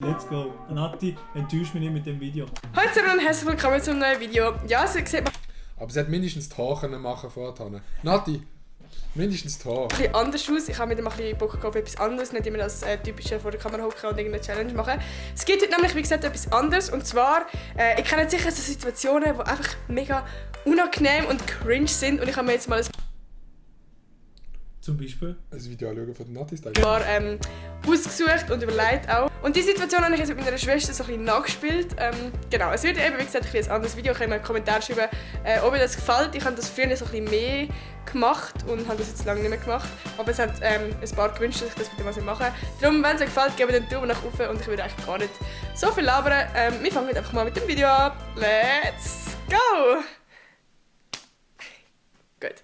Let's go. Nati, enttäusch mich nicht mit dem Video. Hallo zusammen und herzlich willkommen zum neuen Video. Ja, so sieht man Aber sie hat mindestens die Haare machen vorher. Nati, mindestens die Haare. ein bisschen anders aus. Ich habe mir ein bisschen Bock gehabt auf etwas anderes, nicht immer das typische vor der Kamera hocken und irgendeine Challenge machen. Es gibt heute nämlich, wie gesagt, etwas anderes. Und zwar, ich kenne sicher so Situationen, die einfach mega unangenehm und cringe sind. Und ich habe mir jetzt mal ein Zum Beispiel. Ein Video anschauen von der Nati-Style. paar ausgesucht und überlegt auch. Und die Situation habe ich jetzt mit meiner Schwester so ein bisschen nachgespielt. Genau, es wird eben, wie gesagt, ein anderes Video. Ich kann in einen Kommentar schreiben, ob mir das gefällt. Ich habe das früher so ein bisschen mehr gemacht und habe das jetzt lange nicht mehr gemacht. Aber es hat ein paar gewünscht, dass ich das wieder mal machen soll. Darum, wenn es euch gefällt, gebt den Daumen nach oben und ich würde eigentlich gar nicht so viel labern. Wir fangen einfach mal mit dem Video an. Let's go! Gut.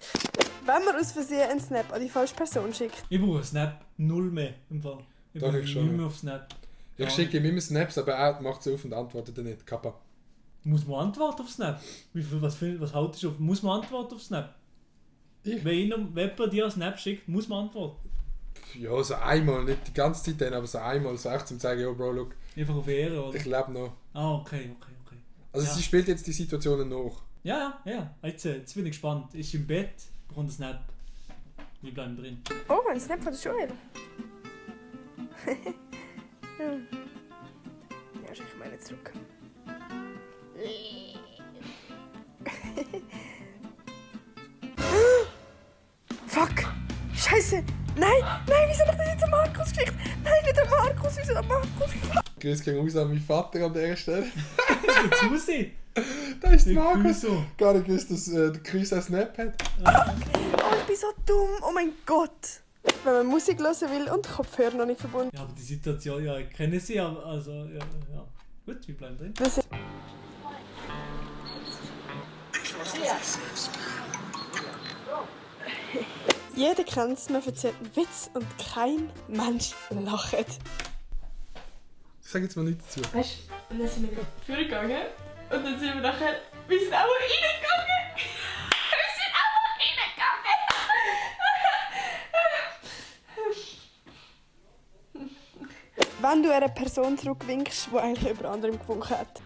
Wenn man aus Versehen einen Snap an die falsche Person schickt. Ich brauche Snap null mehr im Fall. Ich Doch, bin ich nicht schon. mehr auf Snap. Ich schicke ihm immer Snaps, aber er macht sie auf und antwortet dann nicht. Kappa. Muss man antworten auf Snap? Was haltest du auf? Muss man antworten auf Snap? Ich? Wenn jemand dir einen Snap schickt, muss man antworten. Ja, so einmal, nicht die ganze Zeit dann, aber so einmal, so echt zum zeigen, yo Bro, look, Einfach auf Ehre, oder? ich lebe noch. Ah, okay. Also Ja. sie spielt jetzt die Situationen nach. Ja. Jetzt bin ich gespannt. Ist im Bett, bekommt einen Snap. Wir bleiben drin. Oh, ein Snap von der Joel. Ja, schicke ich meine zurück. Fuck! Scheiße! Nein, wieso habe ich das jetzt an Markus geschickt? Nein, nicht an Markus, wieso an Markus? Grüß gehen raus an meinen Vater an dieser Stelle. Der Cousin! Da ist Der Markus. Cousin. Gar nicht gewusst, dass der Chris einen Snap hat. Oh, ich bin so dumm, oh mein Gott! Wenn man Musik hören will und Kopfhörer noch nicht verbunden. Ja, aber die Situation, ja, ich kenne sie, aber also, ja. Gut, wir bleiben drin. Das ist Jeder kennt es, man erzählt einen Witz und kein Mensch lacht. Ich sage jetzt mal nichts dazu. Weißt du, und dann sind wir vorgegangen und dann sind wir nachher, wir sind auch reingegangen. Wir sind einfach reingegangen. Wenn du einer Person zurückwinkst, die eigentlich über anderem gewunken hat.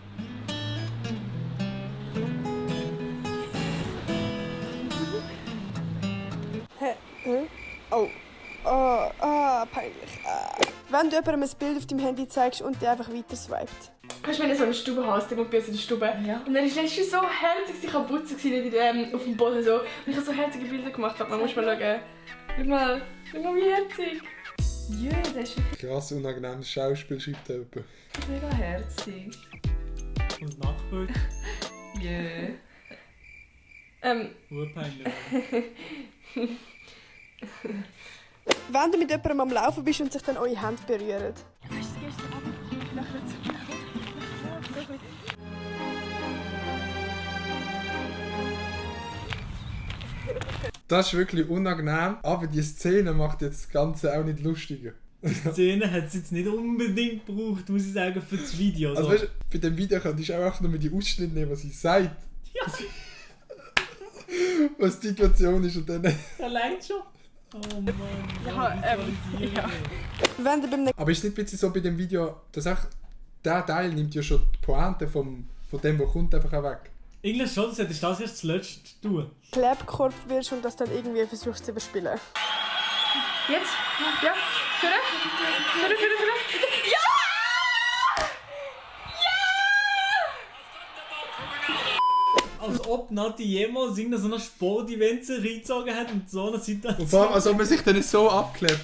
Hä? Oh. Peinlich. Wenn du jemandem ein Bild auf deinem Handy zeigst und der einfach weiter swiped. Weißt du, wenn du so eine Stube hast, dann bist du in der Stube. Ja. Und dann ist es so herzig, sie kann putzen auf dem Boden so. Und ich habe so herzige Bilder gemacht, man muss mal schauen. Schau mal wie herzig. Ja, das ist wirklich Krass unangenehmes Schauspiel, schreibt jemand. mega herzig. Und das Nachbild, Ja. urpeinlich. Wenn du mit jemandem am Laufen bist und sich dann eure Hände berühren. Das ist wirklich unangenehm, aber die Szene macht jetzt das Ganze auch nicht lustiger. Die Szene hat es jetzt nicht unbedingt gebraucht, muss ich sagen, für das Video. Also weißt, bei dem Video könntest du auch einfach nur die Ausschnitte nehmen, was sie sagt. Ja, Was die Situation ist und dann... allein schon. Oh Mann. Ja. Wenn du beim Aber ist es nicht ein bisschen so bei dem Video, dass auch der Teil nimmt ja schon die Pointe von dem, was kommt, einfach auch weg. Englisch schon, solltest du das erst zuletzt tun. Klebkorb wirst und das dann irgendwie versuchst zu überspielen. Jetzt? Ja? Führen? Ja! Als ob Nati jemals in so einer Sport-Event reingezogen hat und so eine Situation. Und vor allem, als ob man sich dann so abklebt.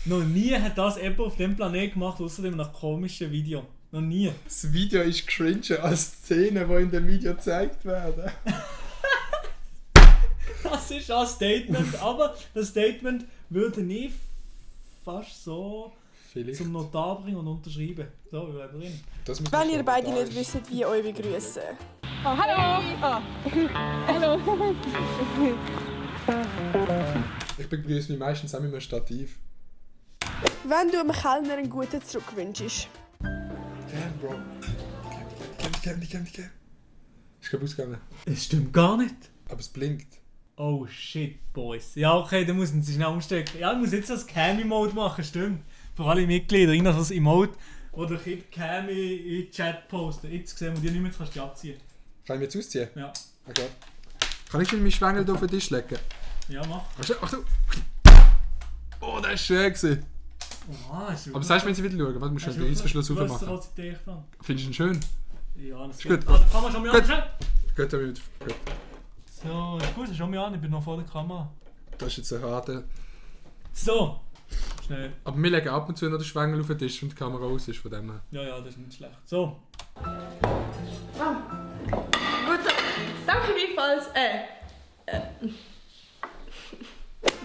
Noch nie hat das jemand auf dem Planeten gemacht, außerdem nach komischen Video. Noch nie. Das Video ist cringer als Szenen, die in dem Video gezeigt werden. Das ist ein Statement, aber das Statement würde ich fast so Vielleicht. zum Notar bringen und unterschreiben. So, wir bleiben drin. Das muss Wenn man ihr schon beide da nicht wisst, wie ihr euch begrüßen. Oh, hallo! Oh. Hallo! Ich begrüße mich meistens auch mit einem Stativ. Wenn du einem Kellner einen guten zurückwünschst. Gern, Bro. Die Cam. Ist gerade ausgegangen. Es stimmt gar nicht. Aber es blinkt. Oh shit, Boys. Ja, okay, dann müssen sie schnell umstecken. Ja, ich muss jetzt das Cam-Emote machen, stimmt. Für alle Mitglieder. Irgendwas das Emote, wo der Kind Cam in den Chat postet. Jetzt sehen wir die nicht mehr, jetzt kannst du die abziehen. Kann ich mich jetzt ausziehen? Ja. Okay. Kann ich meinen Schwengel hier auf den Tisch legen? Ja, mach. Achtung! Oh, das war schön gewesen. Oha, ist Aber sagst du, wenn sie wieder schauen? Warte, musst du den Reißverschluss aufmachen. Dann. Findest du ihn schön? Ja, das Ist gut. Also, kann man schon mal Gut. anschauen? Gut, dann gut. So, ist gut, schau mich an, ich bin noch vor der Kamera. Das ist jetzt ein harter. So, schnell. Aber wir legen ab und zu noch den Schwengel auf den Tisch, wenn die Kamera aus ist, von dem her. Ja, das ist nicht schlecht. So. Gut, danke gleichfalls.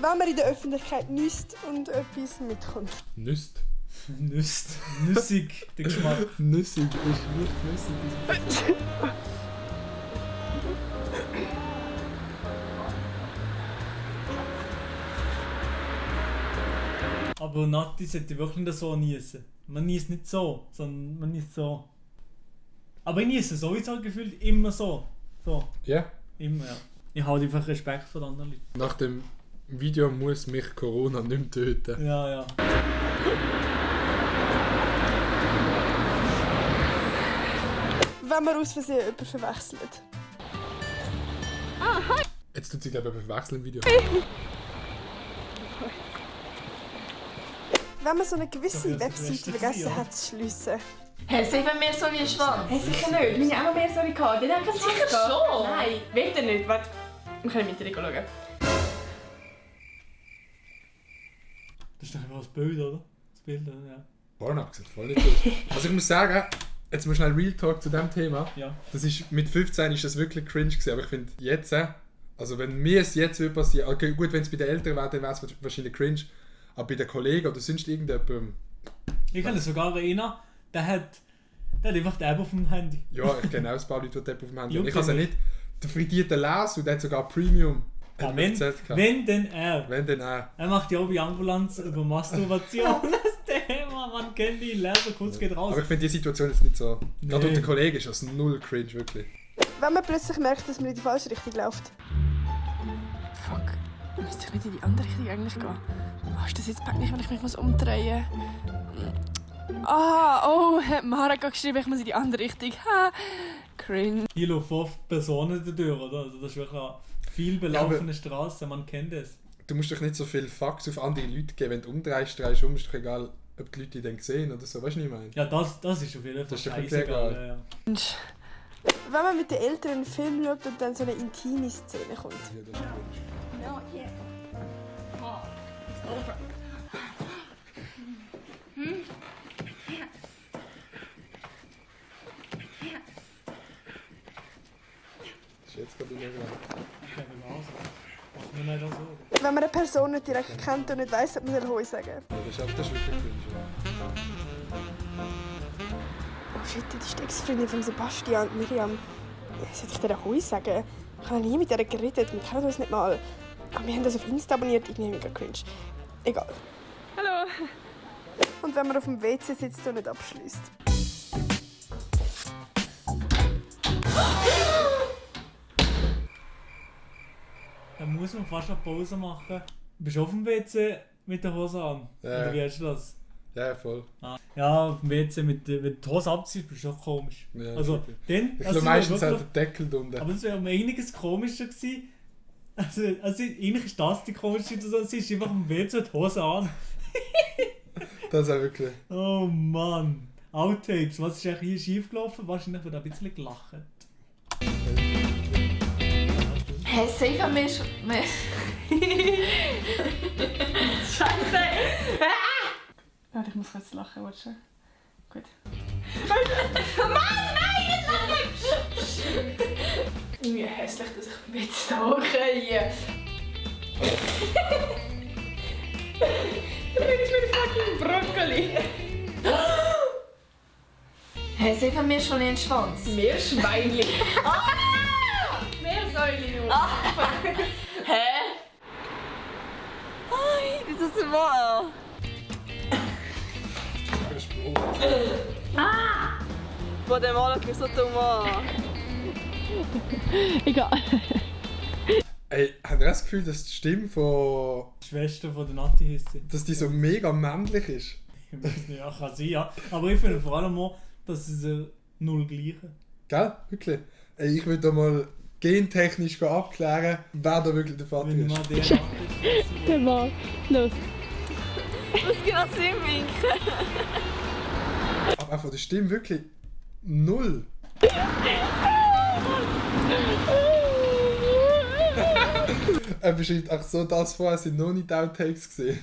Wenn man in der Öffentlichkeit nüsst und etwas mitkommt. Nüsst. Nüssig, der Geschmack. Nüssig ist nicht nüssig. Aber Natti sollte wirklich nicht so niesen. Man niest nicht so, sondern man niest so. Aber ich niese sowieso gefühlt immer so. So, Ja? immer, ja. Ich habe einfach Respekt vor den anderen Leuten. Nach dem Video muss mich Corona nicht mehr töten. Ja, ja. Wenn man aus Versehen jemanden verwechselt. Jetzt tut sie, glaube ich, verwechseln im Video. Wenn man so eine gewisse Doch, das ist Webseite richtig, vergessen ja. hat zu schliessen. Hey, sie haben mehr so wie ein Schwanz. Hey, sicher nicht. Meine haben auch mehr so gehabt. Die haben keinen Sicher gehabt. schon. Nein, will er nicht. Warte, wir können im Internet schauen. Das ist doch einfach das Bild, oder? Das Bild, oder? Ja. Pornhub sieht voll nicht aus. Also ich muss sagen, jetzt mal schnell Real Talk zu diesem Thema. Ja. Das ist, mit 15 ist das wirklich cringe gewesen, aber ich finde jetzt, also wenn mir es jetzt passieren, okay, gut, wenn es bei den Eltern wäre, dann wäre es wahrscheinlich cringe, aber bei den Kollegen oder sonst irgendjemandem, Ich kenne sogar einen, der hat einfach die App auf dem Handy. ja, ich kenne auch ein paar Leute, die App auf dem Handy haben. Juckt Ich habe es ja nicht. nicht, der frittierte Lasu, der hat sogar Premium. Ja, hat mir erzählt gehabt. wenn denn er. Wenn dann auch. Er macht ja auch bei Ambulanz über Masturbation das Thema. Man kennt ihn, Leser, kurz geht raus. Aber ich finde die Situation jetzt nicht so. Gerade Nee. unter Kollegen ist das null cringe, wirklich. Wenn man plötzlich merkt, dass man in die falsche Richtung läuft. Fuck, müsste ich nicht in die andere Richtung eigentlich gehen? Oh, ist das jetzt peinlich, wenn ich mich muss umdrehen muss? Oh, hat Mara gerade geschrieben, ich muss in die andere Richtung. Ha, cringe. Hier laufen 5 Personen dadurch, oder? Also das ist wirklich eine viel belaufene Straße, man kennt es. Du musst doch nicht so viel Fax auf andere Leute geben, wenn du umdrehst, drehst du um, ist doch egal, ob die Leute dich dann sehen oder so, weißt du, was ich meine? Ja, das ist auf jeden Fall Das ist doch scheißegal. egal. Ja, ja. Wenn man mit den Eltern einen Film schaut und dann so eine intime Szene kommt. Ja, das ist cringe. Das ist jetzt gerade nicht Ich kenne ihn auch so. Macht mir leider so. Wenn man eine Person nicht direkt kennt und nicht weiss, ob man Hoi sagen soll. Das ist wirklich cringe. Oh shit, das ist die Ex-Freundin von Sebastian und Miriam. Sollte ich dir Hoi sagen? Ich habe noch nie mit ihr geredet, wir kennen uns nicht mal. Aber wir haben das auf Insta abonniert, irgendwie mega cringe. Egal. Hallo. Und wenn man auf dem WC sitzt und nicht abschließt. Dann muss man fast noch Pause machen. Du bist auf dem WC mit der Hose an. Ja. Oder wie hast du das? Ja, voll. Ah. Ja, auf dem WC mit wenn du die Hose abziehst, bist du auch komisch. Ja, Also, wirklich. dann... Ich also, glaube meistens wirklich- halt der Deckel drunter. Aber es wäre um einiges komischer gewesen. Also eigentlich ist das die komische Situation. Sie ist einfach am WC die Hose an. Das ist auch wirklich. Oh Mann. Outtakes, was ist eigentlich hier schiefgelaufen? Wahrscheinlich wird ein bisschen gelacht. Hey, sie haben mir schon... Scheiße! Warte, ich muss kurz lachen, warte schon. Gut. Irgendwie hässlich, dass ich mich jetzt da kriege. Du bist wie fucking Brokkoli. Hey, sie haben mir schon in den Schwanz. Mehr Schweinli. Mehr Säule nur. Hä? Das ist wahr. Boah, der Mann hat mich so dumm an. Egal. Ey, habt ihr das Gefühl, dass die Stimme von... Die Schwester von der Nati heisst sie. dass die so mega männlich ist? Ich weiß nicht, ja, kann sein, ja. Aber ich finde vor allem auch, dass sie null gleichen. Gell? Wirklich? Ey, ich würde da mal gentechnisch abklären, wer da wirklich der Vater Wenn ist. mal der Der Mann. Los. Was genau Sinn winken? Aber von der Stimme wirklich null. Er beschreibt auch so, das vorher sind noch nicht Outtakes gesehen.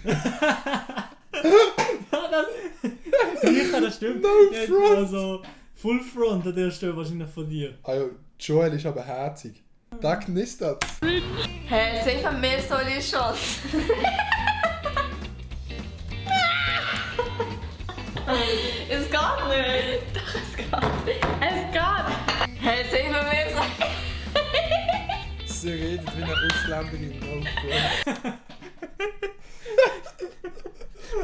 Ja, das stimmt. No Ja, front. also, Full Front an der Stelle wahrscheinlich von dir. Also, Joel ist aber herzig. Da knistert. Hä, sicher mehr soll ich schon. Es geht nicht. Doch, es geht. Es geht. Hä, sicher mehr soll ich. Sie redet wie eine Ausländerin. No front.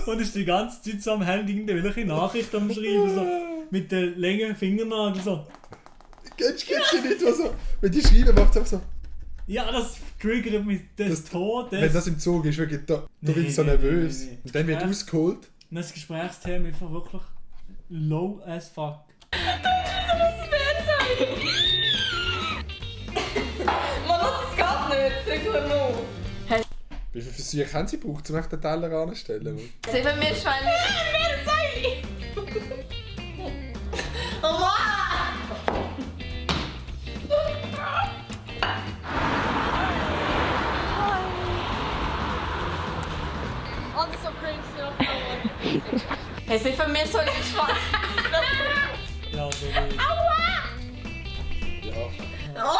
Und ist die ganze Zeit so am Handy irgendwelche Nachrichten am Schreiben, so mit den langen Fingernageln so. Kennst du nicht, was so, wenn die schreiben, macht es einfach so. Ja, das triggert mich das Tod. Wenn das im Zug ist, wirklich, da bin ich so Nee, nervös. nee. Und dann wird Ja. ausgeholt. Und das Gesprächsthema ist wirklich low as fuck. Mann, das geht nicht. Sag mal. Wie viele Versuche haben sie gebraucht, um echt den Teller anzustellen? Sicher mehr Schweine. Mehr soll ich. Oh Mann! Alles so cringe. Hey, sicher mehr soll ich schwach. Ja, so wie... Ja.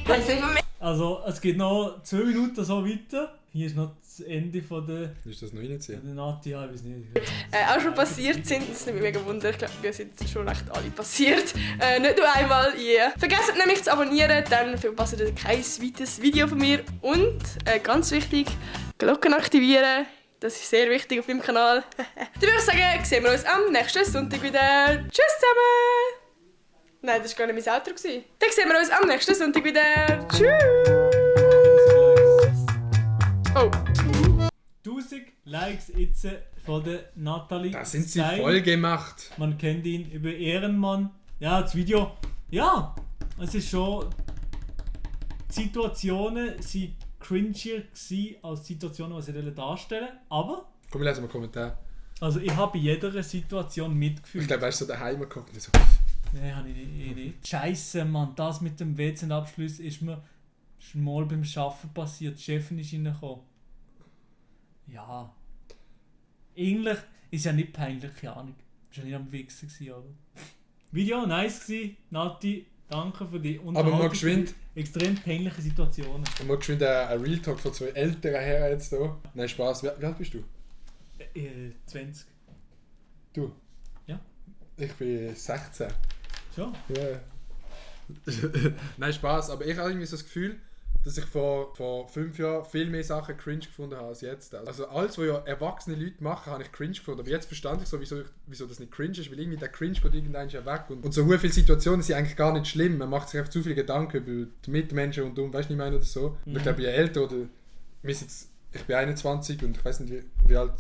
Hey, sicher mehr. Also, es geht noch 2 Minuten so weiter. Hier ist noch das Ende von der Ist das noch reinziehen? Nati, ja, ich weiß nicht. Auch schon passiert sind, das nimmt mich mega wunder. Ich glaube, wir sind schon recht alle passiert. Nicht nur einmal, yeah. Vergesst nämlich zu abonnieren, dann verpasst ihr kein weiteres Video von mir. Und ganz wichtig, Glocken aktivieren. Das ist sehr wichtig auf meinem Kanal. Dann würde ich sagen, sehen wir uns am nächsten Sonntag wieder. Tschüss zusammen! Nein, das war gar nicht mein Outro. Dann sehen wir uns am nächsten Sonntag wieder. Tschüss! Oh. 1000 Likes jetzt von der Nathalie. Da sind sie Stein. voll gemacht. Man kennt ihn über Ehrenmann. Ja, das Video. Ja, es ist schon. Die Situationen waren cringier gewesen als Situationen, die sie darstellen. Aber, Komm, wir lesen mal einen Kommentar. also ich habe in jeder Situation Ich mitgefühlt. glaube, er ist so daheim geguckt und so. Nein, habe ich nicht. Scheiße, Mann, das mit dem WC-Abschluss ist mir schon mal beim Arbeiten passiert. Die Chefin ist reingekommen. Ja. Eigentlich ist ja nicht peinlich, keine Ahnung. Ich war nicht am Wichsen, oder? Video nice gewesen. Nati, danke für die Aber mal geschwind. Extrem peinliche Situationen. Und mal geschwind ein Real Talk von 2 älteren Herren jetzt hier. Nein, Spaß. Wie alt bist du? 20. Du? Ja. Ich bin 16. Schon? Ja. Nein, Spaß. Aber ich habe irgendwie so das Gefühl, dass ich vor 5 Jahren viel mehr Sachen cringe gefunden habe als jetzt. Also alles, was ja erwachsene Leute machen, habe ich cringe gefunden. Aber jetzt verstand ich so, wieso das nicht cringe ist, weil irgendwie der Cringe geht irgendwann ja weg. Und so viele Situationen sind eigentlich gar nicht schlimm. Man macht sich einfach zu viele Gedanken über die Mitmenschen und weißt du, was ich meine oder so. Und ich glaube, je älter oder... Ich bin 21 und ich weiß nicht, wie alt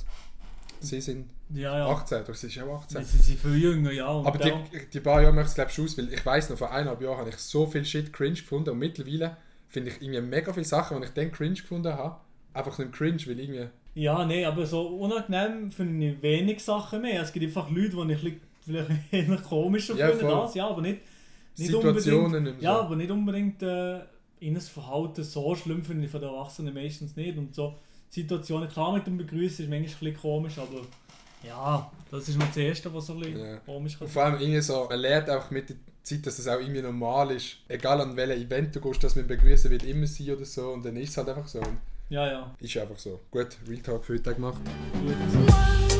sie sind. Ja. 18, doch sie ist auch 18. Sie sind viel jünger, ja. Und Aber auch- die paar Jahre möchte ich glaube schon aus, weil ich weiss noch, vor 1,5 Jahren habe ich so viel Shit cringe gefunden und mittlerweile finde ich irgendwie mega viele Sachen, die ich dann cringe gefunden habe, einfach nicht cringe, weil irgendwie... Ja, nee, aber so unangenehm finde ich wenig Sachen mehr. Es gibt einfach Leute, die ich vielleicht eher komischer Ja, finde, voll. das, ja, aber nicht Situationen unbedingt, und so. ja, aber nicht unbedingt ihnen Verhalten so schlimm finde ich von den Erwachsenen meistens nicht. Und so Situationen, klar mit dem Begrüßen ist manchmal ein bisschen komisch, aber ja, das ist noch das Erste, was so ein bisschen Ja. komisch kann Und vor allem irgendwie so, man lernt auch mit der Zeit, dass es auch irgendwie normal ist, egal an welchem Event du gehst, dass man begrüßen wird immer sein oder so und dann ist es halt einfach so. Und Ja, ist einfach so. Gut, Real Talk für heute gemacht. gut.